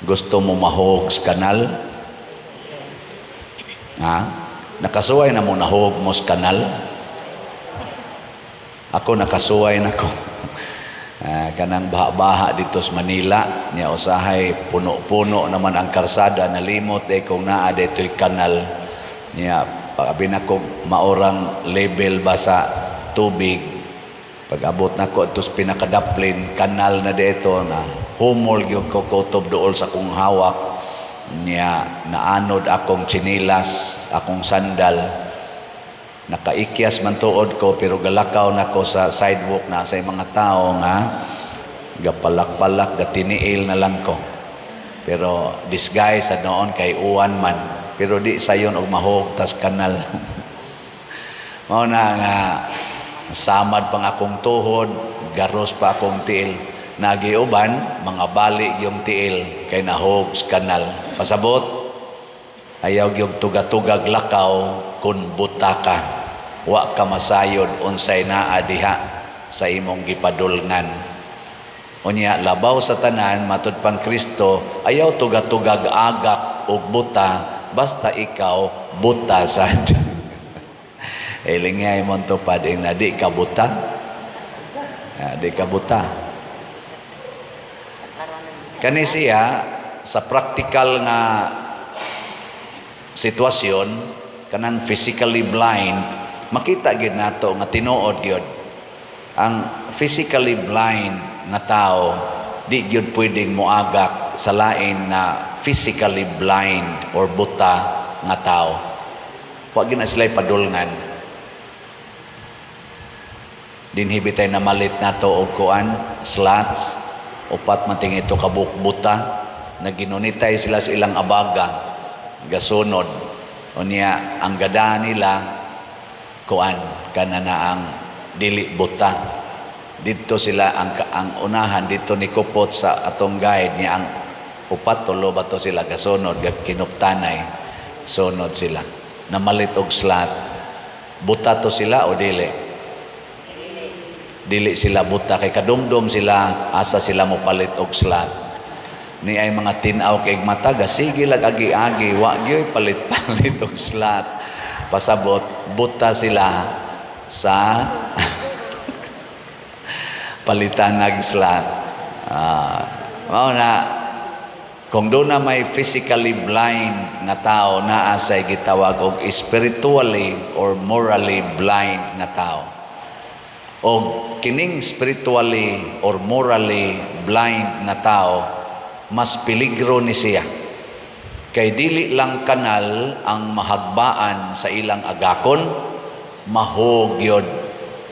Gusto mo mahog sa kanal? Ha? Nakasuway na mo nahog mo sa kanal? Ako, nakasuway na ko. Kanang baha-baha dito sa Manila, niya usahay puno-puno naman ang karsada, nalimot eh kung naa dito'y kanal. Niya, pag-abi na ko maorang level ba sa tubig, pag abot na ko ito sa pinakadaplin, kanal na dito na humol gyud ko kutob dool sa kong hawak. Niya, naanod akong tsinilas, akong sandal. Nakaikyas man tuod ko pero galakaw na ko sa sidewalk na sa mga tao nga gapalak-palak, gatiniil na lang ko. Pero disguise sa noon kay uwan man. Pero di sayon og mahog tas kanal. Mao na nga samad pang akong tuhod, garos pa akong tiil. Nagiuban, mga bali yung tiil kay nahog sa kanal. Pasabot, ayaw yung tugatugag lakaw kung buta ka. Wa ka masayod unsay naa diha sa imong gipadulngan. Unya, labaw sa tanan, matud pang Kristo, ayaw tugatugag agak og buta basta ikaw buta sad. Ilingay mo tupad ing na di ka buta. Di ka buta. Kani siya sa practical nga sitwasyon, kanang physically blind, makita gyud nato nga tinuod gyud ang physically blind nga tao di gyud pwedeng moagak sa lain na physically blind or buta nga tao. Wa gyud na sila padulngan. Dinhi bitay namalit nato og kuan, slots, upat man ting ito kabuok buta, naginunitay sila sa ilang abaga, gasunod. Unya ang gada nila kuan kana na ang dili buta. Didto sila ang unahan didto ni kupot sa atong guide niya ang upat, tulo ba to sila gasunod, kinuptanay, sunod sila namalit og slot. Buta to sila o dili? Dili sila buta kay kadumdum sila asa sila mopalit og slot. Ni ay mga tin-aw kay mata, sige lag agi-agi, wa gyoy palit-palit og slot. Pasabot, buta sila sa palitan ng slot. Mao na kung doon na may physically blind nga tao, naa say gitawag og spiritually or morally blind nga tao. O kining spiritually or morally blind nga tao, mas peligro ni siya. Kay dili lang kanal ang mahagbaan sa ilang agakon, mahugyod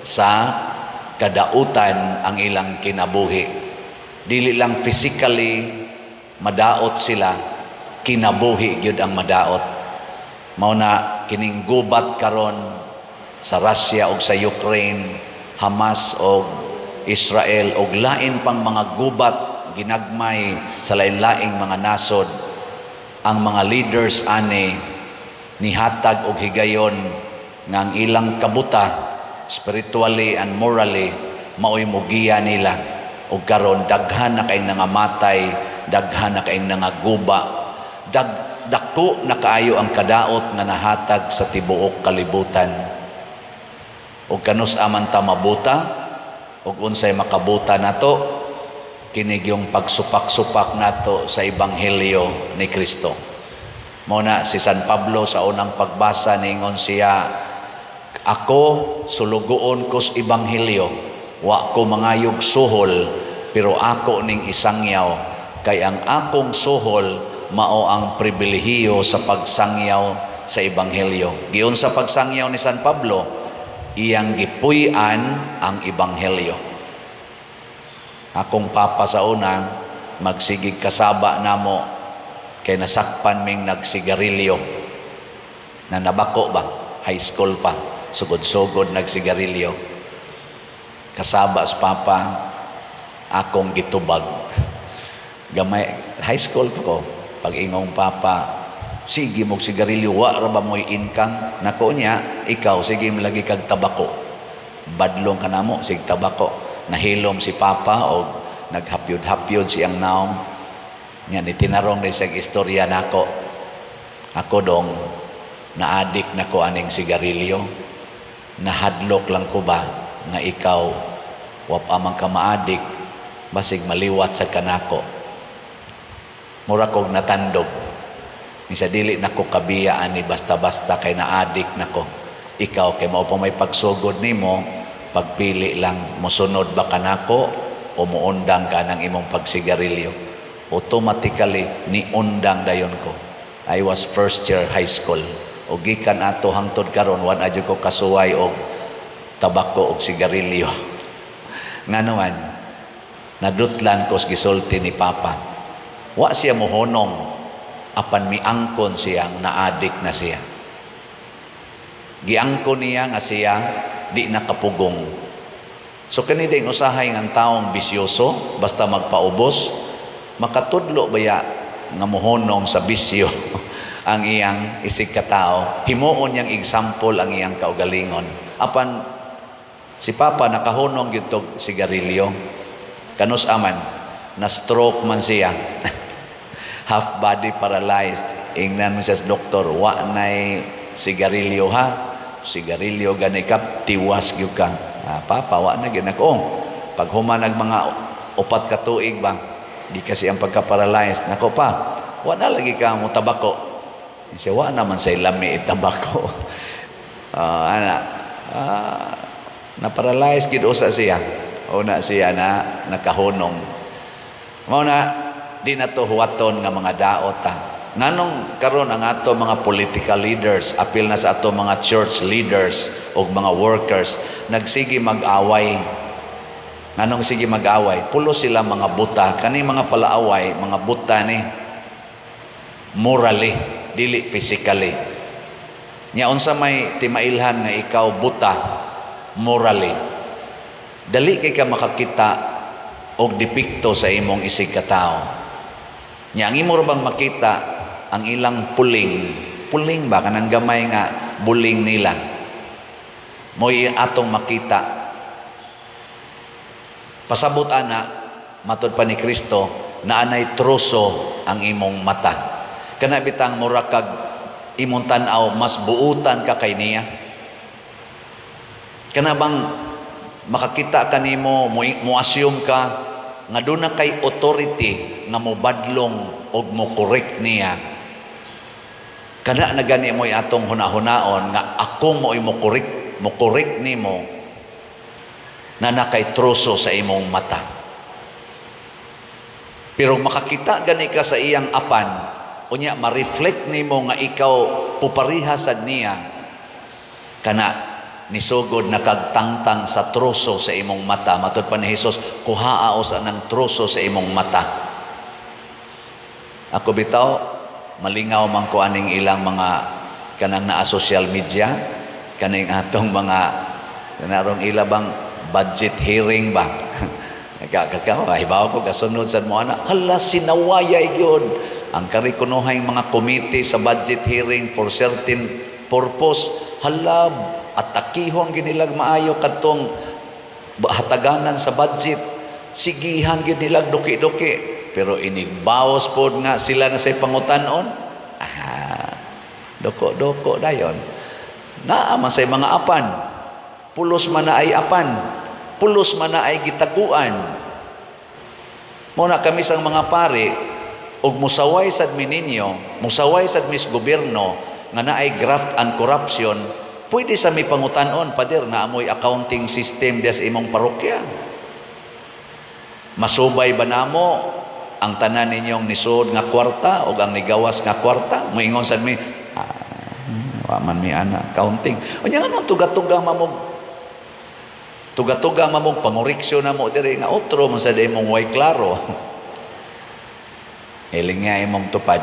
sa kadautan ang ilang kinabuhi. Dili lang physically madaot sila, kinabuhi gyud ang madaot. Mao na kining gubat karon sa Russia ug sa Ukraine, Hamas og Israel og lain pang mga gubat ginagmay sa lain-laing mga nasod, ang mga leaders ani nihatag og higayon nga ang ilang kabuta spiritually and morally maoy mugiya nila. Ug karon daghan na kayong nangamatay, daghan na kayong nangaguba, dako na kaayo ang kadaot nga nahatag sa tibuok kalibutan. Ug kanus-a man ta mabuta ug unsay makabuta nato? Kini yung pagsupak-supak nato sa ebanghelyo ni Kristo. Mao na si San Pablo sa unang pagbasa ningon siya, "Ako sulugoon ko sa ebanghelyo, wa ko mangayog suhol, pero ako ning isangyaw kay ang akong suhol mao ang pribilehiyo sa pagsangyaw sa ebanghelyo." Giunsa pagsangyaw ni San Pablo? Iyang gipuy-an ang ebanghelyo. Akong papa sa una magsigig kasaba namo kay nasakpan ming nagsigarilyo na nabako ba, high school pa, sugod-sugod nagsigarilyo. Kasaba sa papa, akong gitubag. Gamay, high school pa ko. Pag ingong papa, "Sige mong sigarilyo, wa ra ba mo'y income?" Nako niya, "Ikaw, sige lagi kag tabako. Badlong ka namo, sig tabako." Nahilom si papa o naghapyod-hapyod siyang naong. Nga ni tinarong ni sa istorya nako. Ako dong naadik na ko aning sigarilyo. Nahadlok lang ko ba nga ikaw wa pa man ka maadik, basig maliwat sa kanako. Mura kog natandog. Isa dili nako kabiya ani basta-basta kay naadik nako. Ikaw kay mao pa may pagsugod nimo, pagpili lang, mosunod ba kanako o muundang ka ng imong pagsigarilyo. Automatically niundang dayon ko. I was first year high school. O gikan ato hangtod karon, wa na ko kasuway og tabako og sigarilyo. Ngano man, nadutlan ko sa gisulti ni Papa. Wa siya mohonong, apan miangkon siya naadik na siya. Giangkon niya nga siya di nakapugong. So kani ding usahay ng taong bisyoso, basta magpaubos, makatudlo baya nga mohonong sa bisyo ang iyang isig katao, himuon niyang example ang iyang kaugalingon. Apan si Papa nakahunong gyud tog sigarilyo. Kanus aman, na stroke man siya. Half body paralyzed. Ingnan mo siya sa doktor, "Wa nay sigarilyo ha. Sigarilyo gani ka, tiwas gyud ka." "Ah, Papa, wa na gyud ako." Pag human nag mga 4 ka tuig ba, di kasi ang pagka-paralyzed. "Nako pa, wa na lagi ka mo tabako." Siya, "Wa naman sa lami tabako." Ana, na-paralyze gid usa siya. Una siya na nakahunong. Mao na di na to huwaton nga mga daot ta. Nganong karon ang ato mga political leaders, apil na sa ato mga church leaders o mga workers, nagsige mag-away? Nganong sige mag-away? Pulos sila mga buta. Kani mga palaaway, mga buta ni morally, dili physically. Nya unsa may timailhan nga ikaw buta morally? Dali kay ka makakita og depekto sa imong isig katao. Nya ang imo ra bang makita ang ilang puling, puling ba, kanang gamay nga buling nila. Mo'y atong makita. Pasabot ana, matod pa ni Kristo, na anay troso ang imong mata. Kana bitang mura kag imong tan-aw mas buutan ka kay niya. Kana bang makakita ka nimo, mo assume ka nga doon na kay authority nga mobadlong og mo correct niya. Kana na gani mo'y atong hunahunaon nga ako mo'y mo correct nimo na nakay troso sa imong mata. Pero makakita gani ka sa iyang apan, unya ma-reflect nimo nga ikaw pupariha sad niya, kana nisugod na kagtangtang sa troso sa imong mata. Matod pa ni Jesus, kuhaa sa nang troso sa imong mata. Ako bitaw, malingaw man ko aning ilang mga kanang naa social media, kaning atong mga kanarong ila bang budget hearing ba. Kaka hibaw ko kasunod sa mo ana, hala, sinawayay gyud ang kari kunuhay mga committee sa budget hearing for certain purpose. Hala, atakihon ginilag maayo kadtong hataganan sa budget, sigihan gid nilag duki-duki, pero inigbaos pod nga sila na say pangutan-on, ah, doko-doko dayon. Naa man say mga apan, pulos man na ay apan, pulos man na ay gitaguan. Mo na kami sang mga pari og musaway sad mi ninyo, musaway sad mis gobyerno nga naay graft and corruption, pwede sa mi pangutan-on, "Pader, naa moy accounting system des imong parokya? Masubay ba namo ang tanan ninyong nisod nga kwarta o ang nigawas nga kwarta?" Moingon sad mi, "Ah, wa man mi ana accounting." Unya ngano tuga-tuga mamog tuga-tuga mamog pangoreksyon na mo diri nga otro man sa imong way klaro? Hiling nga imong tupad.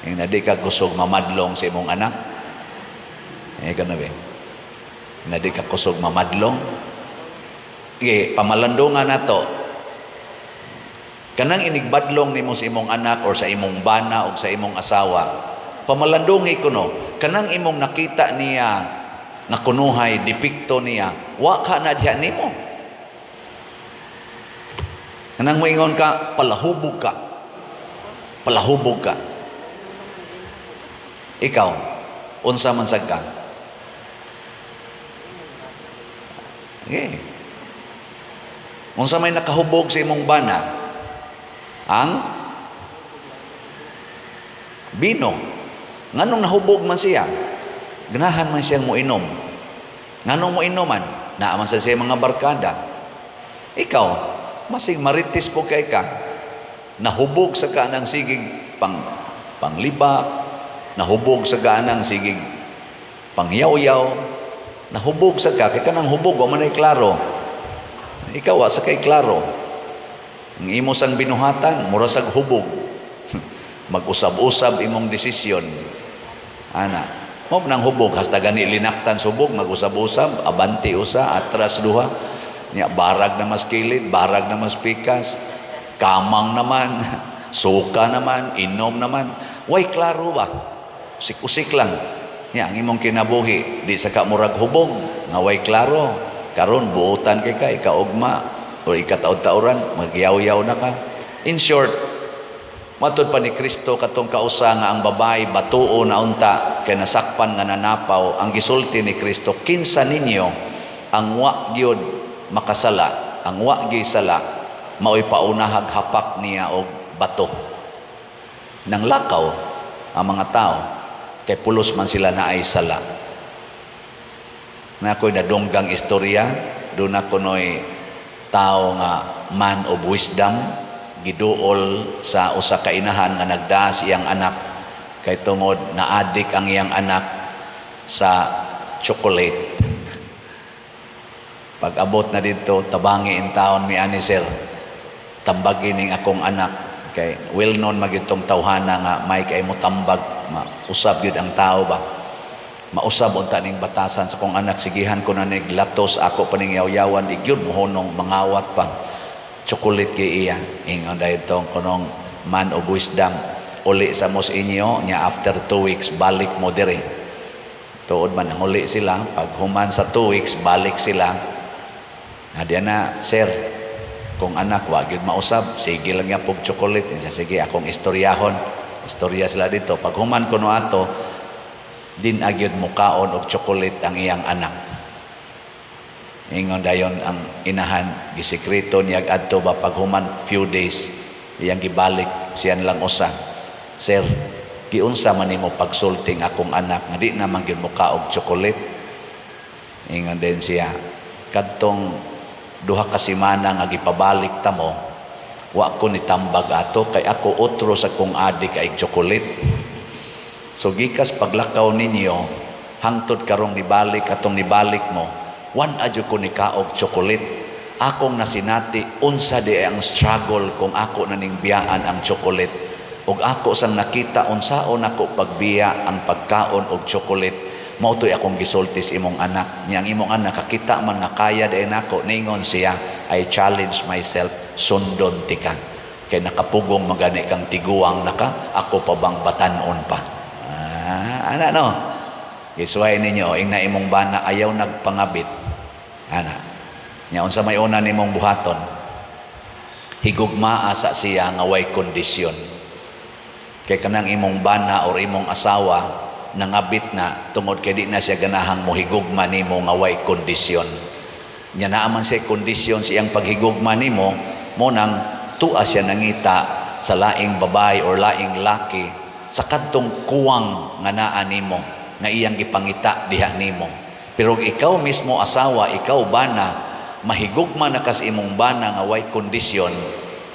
Yung na di ka kusog mamadlong sa imong anak. Eh, gano ba? Na di ka kusog mamadlong. Sige, pamalandungan na to. Kanang inigbadlong nimo sa imong anak or sa imong bana o sa imong asawa, pamalandungi kuno, kanang imong nakita niya nga kunuhay depekto niya, wa ka na diha nimo. Kanang moingon ka, "Palahubog ka." Palahubog ka. Ikaw, unsa man sad ka? Okay. Unsa may nakahubog sa imong bana? Ang bino. Nganong nahubog man siya? Ganahan man siyang moinom. Nganong moinom man? Naa man sa siya mga barkada. Ikaw, masing marites po kay ka. Nahubog sa kanang sigig panglibak, nahubog sa kanang sigig pangyaw-yaw, nahubog sa ka, kay kanang hubog, wa man ay klaro. Ikaw, wa sa kay klaro. Ang imo sang binuhatan, mura sag hubog. Mag-usab-usab imong desisyon. Ana, mo nang hubog, hasta gani linaktan sa hubog, mag-usab-usab, abante usa, atras duha. Nya barag na mas kilid, barag na mas pikas, kamang naman, suka naman, inom naman. Way klaro ba? Usik-usik lang. Nya ang imong kinabuhi, di sa ka murag hubog, nga way klaro. Karon buotan kay ka, ikaugma, o ikataod-taoran, magyaw-yaw na ka. In short, matud pa ni Kristo katong kausa nga ang babae batuo na unta kay nasakpan nga nanapaw, ang gisulti ni Kristo, kinsa ninyo ang wa gyud makasala, ang wa gyud sala, maoy paunahag hapak niya og bato. Nang lakaw ang mga tao kay pulos man sila naay sala. Na ako'y nadunggang istorya, doon ako no'y tao nga man of wisdom, giduol sa usa ka inahan nga nagdaas iyang anak kay tungod naadik ang iyang anak sa chocolate. Pag abot na dito, tabangi in taon mi ani, "Sir, tambagi ning akong anak," kay well known magitong tawhana nga may kay mo tambag, mausab gyud ang tao ba. "Mausab unta ning batasan sa kong anak, sigihan ko na nig latos, ako pa ning yaw-yawan, di gyud mohunong, mangawat pa. Chocolate kay iya." Ingon daytong kunong man of wisdom, "Uli sa mos inyo nya after 2 weeks balik mo dire." Tuod man ang uli sila, pag human sa 2 weeks balik sila. Adiya na, "Sir, kung anak wa gyud mausab, sige lang niya pog chocolate." Siya, "Sige, akong istoryahon." Istorya sila dito. Pag human kuno ato, din agyod mukaon og chocolate ang iyang anak. Ingon dayon ang inahan, gisikreto niya adto ba, pag human few days iyang gibalik siyan lang usa. "Sir, giunsa man nimo pagsulting akong anak nga di naman gyud mukaog chocolate?" Ingon din siya, "Kadtong 2 ka semana nga gipabalik ta mo, wa ko nitambag ato kay ako otro sa kong adik ay chocolate. So gikas paglakaw ninyo hangtod karong nibalik atong nibalik mo, wan adyo ko ni kaog chocolate. Akong nasinati unsa di ang struggle kung ako na ning biyaan ang chocolate. Ug ako sang nakita unsaon ako pagbiya ang pagkaon og chocolate. Mao to'y akong gisulti sa imong anak. Nya ang imong anak kakita man nga kaya di nako, ningon siya, 'I challenge myself, sundon tika. Kay nakapugong magani kang tiguang naka, ako pa bang batanon pa?'" Ah, ana no. Gisuway ninyo, ing na imong bana ayaw nagpangabit. Ana. Nya unsa may una nimong buhaton? Higugmaa sa siya nga way kondisyon. Kay kanang imong bana or imong asawa nangabit na tungod kay di na siya ganahang mohigugma nimo nga way kondisyon. Nya naa man siya kondisyon sa iyang paghigugma nimo, mo nang tua siya nangita sa laing babae or laing laki sa kadtong kuwang nga naa nimo nga iyang gipangita diha nimo. Pero ikaw mismo asawa, ikaw bana, mahigugma na kas imong bana nga way kondisyon,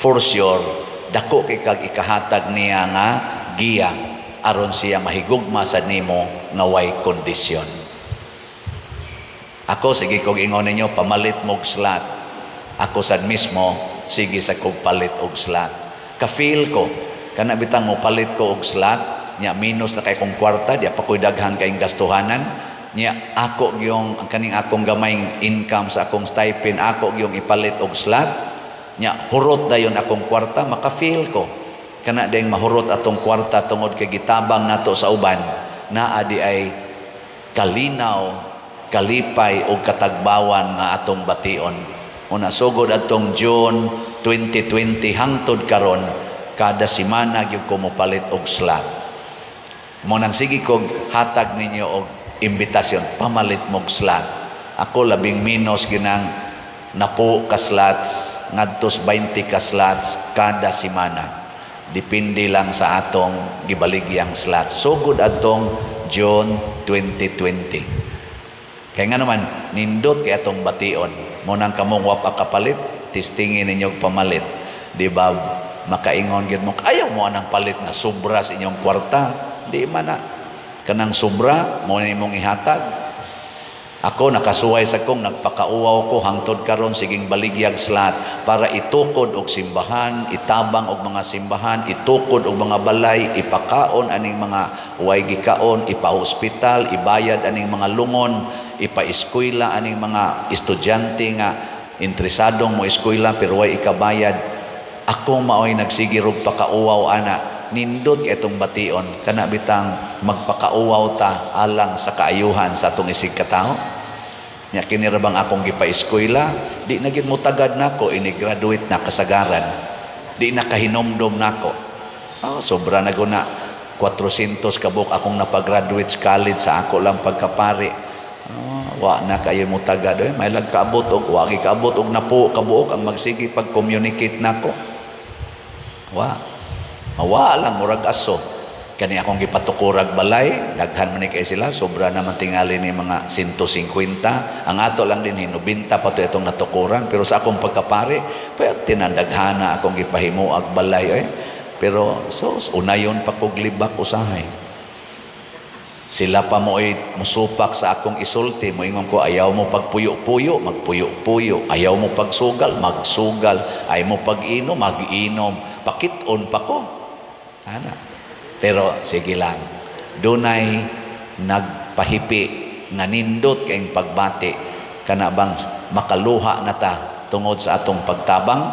for sure dako kay kag ikahatag niya nga giya aron siya mahigugma sa nimo nga way kondisyon. Ako sige kog ingon ninyo, pamalit mo og slut. Ako sad mismo sige sa kog palit og slut. Ka-feel ko kana bitang mo palit ko og slut nya minus na kay kong kwarta, di pa ko'y daghan kayong gastuhanan. Nya ako gyung ang kaning akong gamayng income sa akong stipend, ako gyung ipalit og slut. Nya hurot dayon akong kwarta, maka-feel ko. Kana ding mahurot atong kwarta tungod kay gitabang nato sa uban, naa di ay kalinaw, kalipay og katagbawan nga atong bation. Una sugod atong June 2020 hangtod karon, Kada semana gyud ko mopalit og slot. Mao nang sige kog hatag ninyo og imbitasyon, pamalit mog slot. Ako, labing minos ginang 10 ka slots ngadtos 20 ka slots kada semana. Depende lang sa atong gibaligyang slots. Sugod adtong June 2020. Kaya nga naman, nindot kay atong bation. Mao nang kamong wa pa kapalit, testingin ninyo pamalit. Di ba, makaingon gyud mo, ayaw mo anang palit nga sobra sa inyong kwarta. Di man na. Kanang sobra, mao na imong ihatag. Ako, nakasuway sa kong nagpakauwaw ko hangtod karon, siging baligyag slot para itukod og simbahan, itabang og mga simbahan, itukod og mga balay, ipakaon aning mga way gikaon, ipa-hospital, ibayad aning mga lungon, ipa-eskwela aning mga estudyante nga interesadong mo eskwela pero way ikabayad. Ako maoy nagsige rog pakauwaw ana. Nindot kay atong bation, kana bitang magpakauwaw ta alang sa kaayuhan sa atong isig katawo. Nya kini ra bang akong gipa-eskwela, di na gyud motagad nako, ini graduate na kasagaran. Di na kahinomdom nako. Oh, sobra na guna 400 kabuk akong napagraduate sa college sa ako lang pagkapari. Oh, wa na kayo motagad eh. May lag kaabot og wa gi kaabot og 10 kabuok ang magsige pag-communicate nako. Wa. Mawa lang murag aso. Kani akong gipatukurag balay, daghan man ni kay sila, sobra naman tingali ni mga 150. Ang ato lang din 90 pa to itong natukuran, pero sa akong pagkapari, pwerte na daghana akong gipahimuag balay eh. Pero so unayon pa kog libak usahay. Sila pa mo ay musupak sa akong isulti, moingon ko, "Ayaw mo pagpuyo-puyo, magpuyo-puyo. Ayaw mo pagsugal, magsugal. Ayaw mo pag-inom, mag-inom." Pakit-on pa ko. Ana. Pero sige lang, dunay nagpahipi nga nindot kayong pagbati, kana bang makaluha na ta tungod sa atong pagtabang.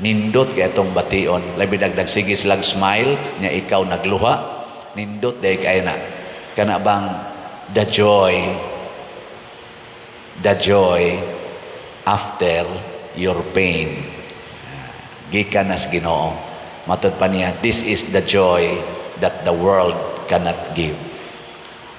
Nindot kay atong bation, labi dagdag sige silag smile nya ikaw nagluha, nindot day kay na kana bang the joy after your pain gikan nas Ginoo. Matod pa niya, this is the joy that the world cannot give.